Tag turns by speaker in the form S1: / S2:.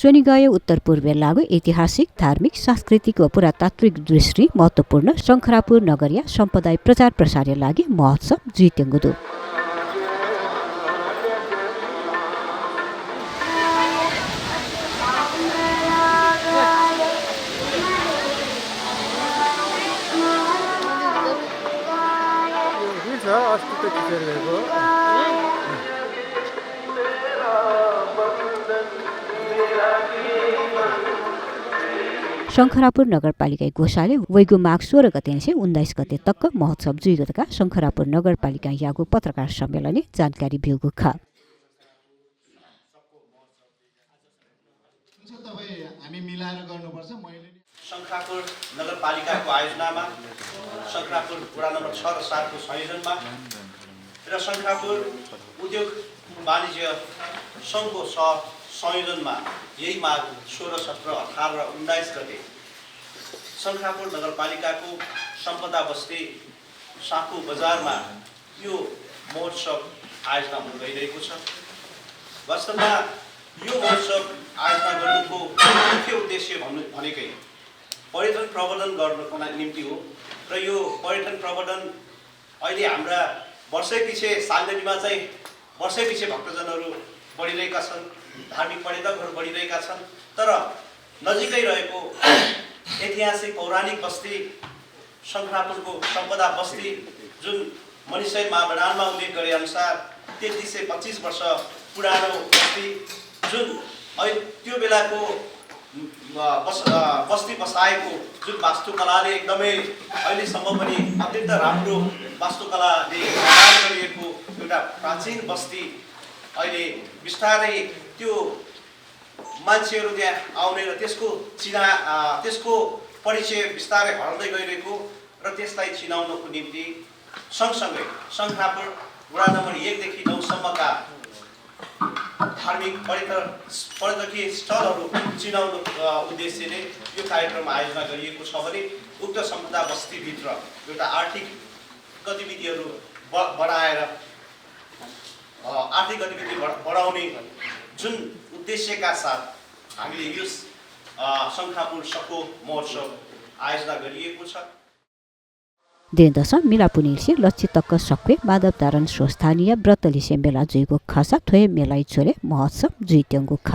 S1: सोनिगय उत्तर पूर्व लागु ऐतिहासिक धार्मिक सांस्कृतिक व पुरातात्विक दृष्टि महत्त्वपूर्ण शङ्खरापुर नगरिया सम्पदाय प्रचार प्रसारका लागि महोत्सव जुइतेङ्गुदु शङ्खरापुर नगरपालिका घोषाले वैगु माघ 16 गतेदेखि 19 गते तक महोत्सव जुइगतका शङ्खरापुर नगरपालिका यागु पत्रकार सम्मेलनले जानकारी भ्युगु ख
S2: शङ्खरापुर नगरपालिकाको आयोजनामा शङ्खरापुर वडा नम्बर 6 र 7 को संयोजनमा र शङ्खरापुर उद्योग वाणिज्य सङ्घको संयोजनमा यही माघ 16, 17, 18 र 19 गते शङ्खरापुर नगरपालिकाको सम्पदा बस्ती साकु बजारमा यो महोत्सव आयोजना हुन गइरहेको छ। वास्तवमा यो महोत्सव आयोजना गर्नुको मुख्य उद्देश्य भनेकै पर्यटन प्रवर्धन गर्नको निम्ति हो र यो पर्यटन प्रवर्धन अहिले हाम्रा वर्षैपछि सालगढीमा चाहिँ वर्षैपछि भक्तजनहरू बढिरहेका छन्, धार्मिक पर्यटकहरू बढिरहेका छन्, तर नजिकै रहेको ऐतिहासिक पौराणिक बस्ती शङ्खरापुरको सम्पदा बस्ती जुन मनिषै महावडानमा उल्लेख गरे अनुसार 3325 वर्ष पुरानो बस्ती जुन त्यो बेलाको बस्ती बसाएको जुन वास्तुकलाले एकदमै अहिलेसम्म पनि अत्यन्त राम्रो वास्तुकलाले निर्माण गरिएको एउटा प्राचीन बस्ती अहिले बिस्तारै त्यो मान्छेहरू त्यहाँ आउने र त्यसको परिचय बिस्तारै हराउँदै गइरहेको र त्यसलाई चिनाउनको निम्ति सँगसँगै शङ्खरापुर वडा नम्बर 1 देखि 9 सम्मका धार्मिक पर्यटकीय स्थलहरू चिनाउनु उद्देश्यले यो कार्यक्रम आयोजना गरिएको छ भने उक्त सम्पदा बस्तीभित्र एउटा आर्थिक गतिविधिहरू बढाउने जुन उद्देश्यका साथ हामीले यो शङ्खरापुर सको महोत्सव आयोजना गरिएको छ।
S1: देदस मिलापुनिर्सी लक्षित तक्क सक्वे माधव तारण स्वस्थानीय व्रतलिसे मेला जुइगो खसा थोय मेलाई छोरे महोत्सव जुइत्यङ्गु ख